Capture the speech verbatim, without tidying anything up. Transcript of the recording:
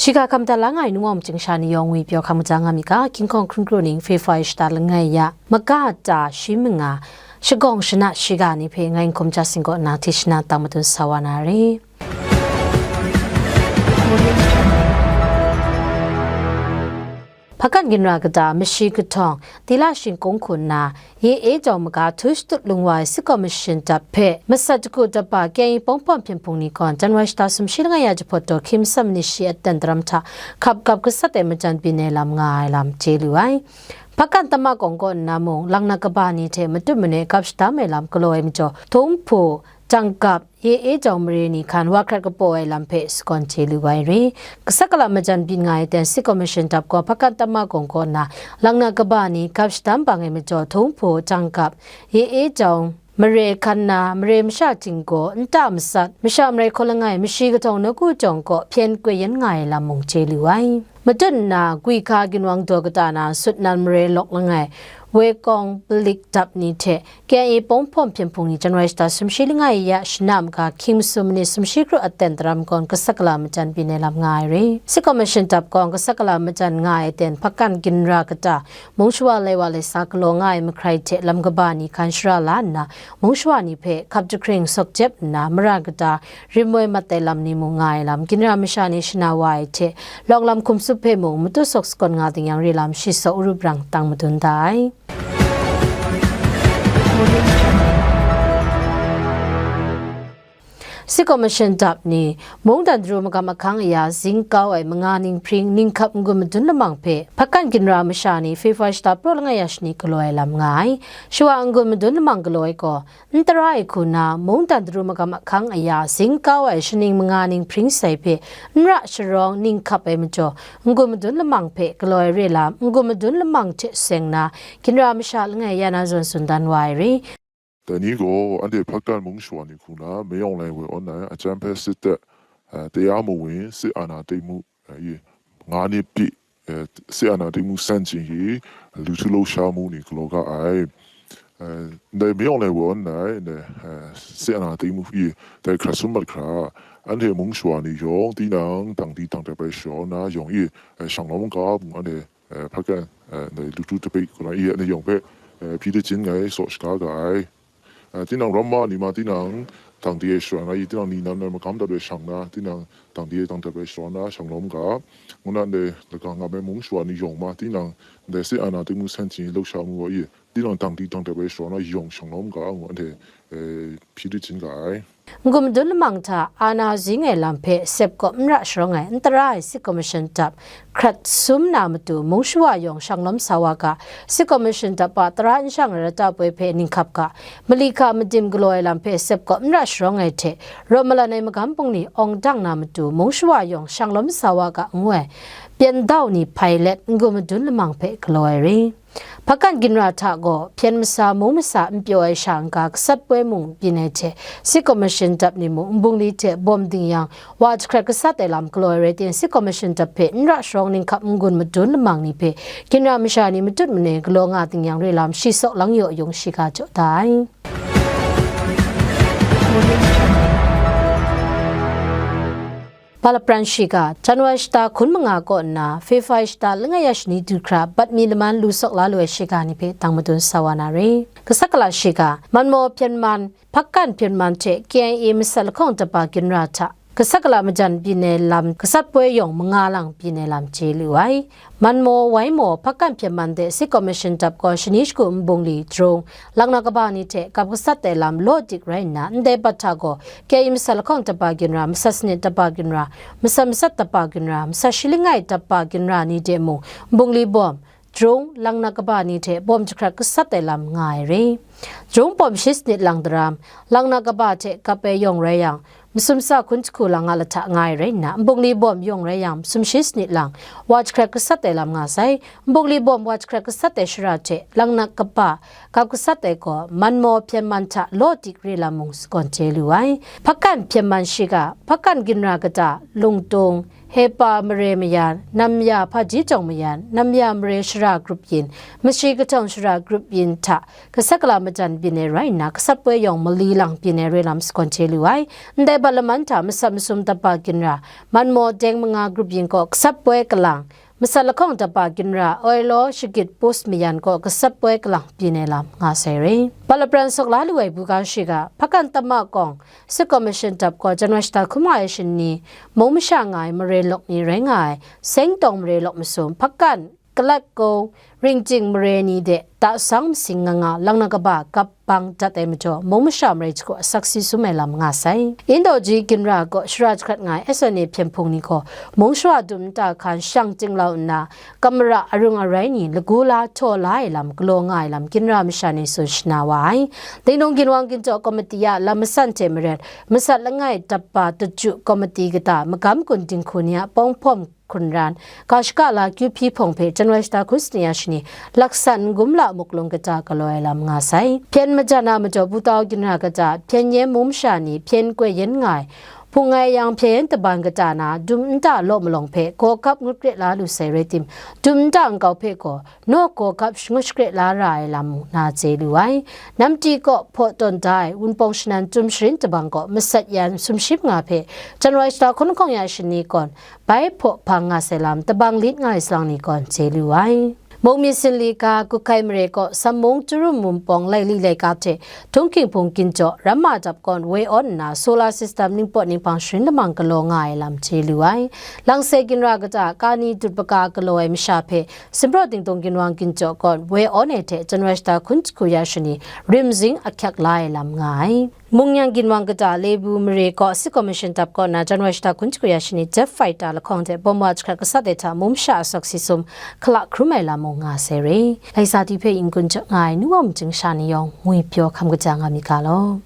Shiga hkam da la nga ai nungwam chying sha ni yawng ngwi pyaw hkam kaja nga mi ga, King Kong hkrung kru ning February shata langai ya, maga ta shi manga, shagawng shana shiga ni hpe ngai n hkum ja sing kaw nna, hti shana tang madun sa wa na re. Hpakan ginra kata mashi kahtawng, tila shingkung hku nna, ye e jawng maga htu shatut lung wa ai Sik Kaw Mashin Dap hpe, masat jaku dapa kyayi pawng hpawm hpyen hpung ni gawn, January shata sumshi langai ya jahpawt daw hkying masam ni shi aten daram hta, hkap gap gasat ai majan byin ai lam nga ai lam chye lu ai. Hpakan Tamma Kawng kaw nna mung, langnak kaba ni hte matut mane gap shadam ai lam galaw ai majaw, Htung Hpu, Jang Gap, Ye E Jawng mare ni hkan wa hkrat kapaw ai lam hpe sagawn chye lu ai re. Gasat gala majan byin nga ai ten Sik Kaw Mashin Dap gaw Hpakan Tamma Kawng kaw nna, langnak kaba ni gap shadam bang ai majaw, Htung Hpu, Jang Gap, Ye E Jawng mare hkan nna, mare masha ting gaw nta masat, masha marai hkaw langai, mashi kahtawng nawku jawng kaw hpyen koi yen nga ai lam mung chye lu ai. Matut nna, Gwi Hka Ginwang Daw kata na Sutnan mare lawk langai, Woi Kawng Palik Dap ni hte K I A pawng hpawm hpyen hpung ni January shata sumshi langai ya shana maga hkying masum manit sumshi kru aten daram gawn gasat gala majan byin ai lam nga ai re. Sik Kaw Mashin Dap gaw gasat gala majan nga ai ten Hpakan ginra kata, mung shawa lai wa lai sa galaw nga ai mahkrai hte lam kaba ni hkan shara la nna, mung shawa ni hpe hkap jahkring sawk jep nna, mara kata, rim woi mat ai lam ni mung nga ai lam, ginra masha ni shana wa ai hte, lawng lam hkum tsup hpe mung matu sawk sagawn nga ding yang re lam shi saw urup rang tang madun da ai. Sik Kaw Mashin Dap ni, mungdan daru magam ahkang aya zing kau ai manga ninghpring ninghkap n-gun madun lamang hpe, Hpakan ginra masha ni February shata praw langai ya shani galaw ai lam nga ai. Shawa n-gun madun lamang galaw ai gaw, n tara ai hku na, mungdan daru magam ahkang aya zing kau ai shaning manga ninghpring sai hpe n ra sharawng ninghkap ai majaw, n-gun madun lamang hpe galaw ai re lam, n-gun madun lamang hte seng na, ginra masha langai ya na zawn tsun dan wa ai re. Dai ni gaw anhte Hpakan mung shawa ni hku na, မင်းအောင်လှိုင် ဝယ်အုန်းနိုင် အကြမ်းဖက်စစ်တပ် အဲ၊ တရားမဝင် စစ်အာဏာသိမ်းမှု အဲ၊ ငါးနှစ်ပြည့် အဲ၊ စစ်အာဏာသိမ်းမှု ဆန့်ကျင်ရေး လူထုလှုပ်ရှားမှု နေ ကလောက အဲ၊ အဲ၊ ဒိုင် မင်းအောင်လှိုင် ဝယ်အုန်းနိုင် အဲ၊ အဲ၊ စစ်အာဏာသိမ်းမှု အရေး ဒိုင် ခရတ်စမတ်ခရ အန်ထေမုန်းစွာ နေရော သီးနှံ တန်တီ တန်တပ်ပဲ ရှောနာ ရောင် အရေး အဲ၊ ရှောင်လောင်းကား ဘုံ အန်ထေ အဲ၊ ဖက်ကန် အဲ၊ ဒိုင် လူထုတပိတ် ကိုယ်တိုင် အရေး အနေရောင် ဖက် အဲ၊ ပြည်တချင်း ငယ် စော့ရှကား က အဲ၊ အဲ၊ တင်းနံၣ် ရမ္မ နီမ တင်းနံၣ် တန်တီ ရှောနာ အရေး တင်းနံၣ် နီနံၣ် မကမ် တပ်ပဲ ရှောင်နာ တင်းနံၣ် တန်တီ တန်တပ်ပဲ ရှောနာ ရှောင်လောင်းကား ငုံနံၣ် ဒိုင် လကငါမဲ မုန်းစွာ နေရောင် မ တင်းနံၣ် ဒိုင် စစ်အာဏာသိမ်းမှု ဆန့်ကျင်ရေး လှုပ်ရှားမှု အရေး တင်းနံၣ် တန်တီ တန်တပ်ပဲ ရှောနာ ရောင် ရှောင်လောင်းကား ငုံ အန်ထေ အဲ၊ ပြည်တချင်း က အဲ၊ N-gun madun lamang hta ana zing ai lam hpe sep kawp n ra sharawng ai n tara ai Sik Kaw Mashin Dap hkrat sum na matu, mung shawa yawng shang lawm sa wa ga, Sik Kaw Mashin Dap a tara n shang ai rata poi hpe ninghkap ga, mali hka madim galaw ai lam hpe sep kawp n ra sharawng ai hte, rawt malan ai magam bungli awng dang na matu, mung shawa yawng shang lawm sa wa ga ngu ai, pyan dau ni hpai let n-gun madun lamang hpe galaw ai re. Hpakan ginra hta gaw, hpyen masa, mung masa n pyaw ai sha n-ga, gasat poi mung byin ai hte, Sik Kaw Mashin Dap ni mung n bungli hte bawm ding yang, wa jahkrat gasat ai lam galaw ai rai tim, Sik Kaw Mashin Dap hpe n ra sharawng ninghkap n-gun madun lamang ni hpe, ginra masha ni matut mane galaw nga ding yang re lam, shi saw lang yaw yung shiga jaw da ai. Bala pran shiga, January shata hkun manga kaw nna, February shata langai ya shani du hkra, bat mi laman lu sawk la lu ai shiga ni hpe tang madun sa wa na re. Gasat gala shiga, Manmaw Hpyen Man, Hpakan Hpyen Man hte K I A masat lahkawng dapa ginra hta, gasat gala majan byin ai lam gasat poi yawng manga lang byin ai lam chye lu ai. Manmaw, Waimaw, Hpakan Hpyen Man de Sik Kaw Mashin Dap gaw shani shagu n bungli, Jrung, Langna kaba ni hte gap gasat ai lam law dik rai nna, ndai bat hta gaw, K I A masat lahkawng dapa ginra, masat sanit dapa ginra, masat masat dapa ginra, masat shi langai dapa ginra ni de mung, n bungli bawm, Jrung, Langna kaba ni hte bawm jahkrat gasat ai lam nga ai re. Jrung bawm shi sanit lang daram, Langna kaba hte gap ai yawng rai yang, masum sa hkun jahku lang a lahta nga ai rai nna, n bungli bawm yawng rai yang, masum shi sanit lang, wa jahkrat gasat ai lam nga sai. N bungli bawm wa jahkrat gasat ai shara hte, Langna kaba gap gasat ai gaw, Manmaw Hpyen Man hta law dik re lam mung sagawn chye lu ai. Hpakan Hpyen Man shiga, Hpakan ginra kata, Lungtung, Hepa mare mayan, Namya Hpaji Jawng mayan, Namya mare shara grup yin, Mashi Kahtawng shara grup yin hta gasat gala majan byin ai rai nna, gasat poi yawng mali lang byin ai rai lam sagawn chye lu ai. Ndai bat laman hta masat masum daba ginra, Manmaw Deng manga grup yin kaw gasat poi kalang, masat lahkawng daba ginra, Oilaw Shagit Post mayan kaw gasat poi kalang byin ai lam nga sai re. Bat lapran sawk la lu ai buga shiga, Hpakan Tama Kawng, Sit Commission dap kaw January shata hkun wa ai shani, mung masha nga ai mare lawk ni rai nga ai, Seng Tawng mare lawk masum, Hpakan, Kalat Kung, Ringjing mare ni de, tasang masing nga nga, lang na kaba, kap bang dat ai majaw, mung masha mare jahku asak si sum ai lam nga sai. Indaw ji ginra kaw shara jahkrat nga ai S N A hpyen hpung ni gaw, mung shara dum nta hkan shang chyinglau nna, kamara arung arai ni lagu la htaw la ai lam galaw nga ai lam ginra masha ni tsun shana wa ai. Dingdung ginwang ginjaw komiti a lam masan hte maren, masat langai daba daju komiti kata magam gun dinghku ni a pawng hpawm hkun ran, ga shaka la kyu hpyi hpawng hpe January shata hkun sani ya shani, laksan n-gum la muklung kata galaw ai lam nga sai. Hpyen majan a majaw Putau ginra kata, hpyen yen mung masha ni hpyen koi yen nga ai, hpung ai yang hpyen yen taban kata na, dum nta law malawng hpe gaw kap ngut kre la lu sai rai tim, dum nta nkau hpe gaw, naw gaw kap shangut shakre la ra ai lam na chye lu ai. Namti kaw hpaw tawn da ai Wunpawng Shanan Chyum Sharin Tabang kaw masat yan sumshi manga hpe January shata hkun lahkawng ya shani kawn bai hpaw hpang nga sai lam tabang lit nga ai salang ni kawn chye lu ai. Mung myit sinli ga Gukai mare kaw Sammung Turum Wunpawng laili laika hte Htung Hking Hpung ginjaw ramma dap kawn woi awn nna, solar system ningpawt ninghpang sharin lamang galaw nga ai lam chye lu ai. Langse ginra kata kani dut paka galaw ai masha hpe Sumpraw Dingdung ginwang ginjaw kawn woi awn ai hte January shata hkun jahku ya shani, rim zing ahkyak la ai lam nga ai. Mungyan ginwang kata Lebu mare kaw Sit Commission dap kaw na January shata hkun jahku ya shani, jet fighter lahkawng hte bawm wa jahkrat gasat ai hta mung masha asak si sum hkala hkrum ai lam mung nga sai re. Laisa ti hpe yin kun jaw nga ai nu wa majing sha ni yawng ngwi pyaw hkam kaja nga mi ga law.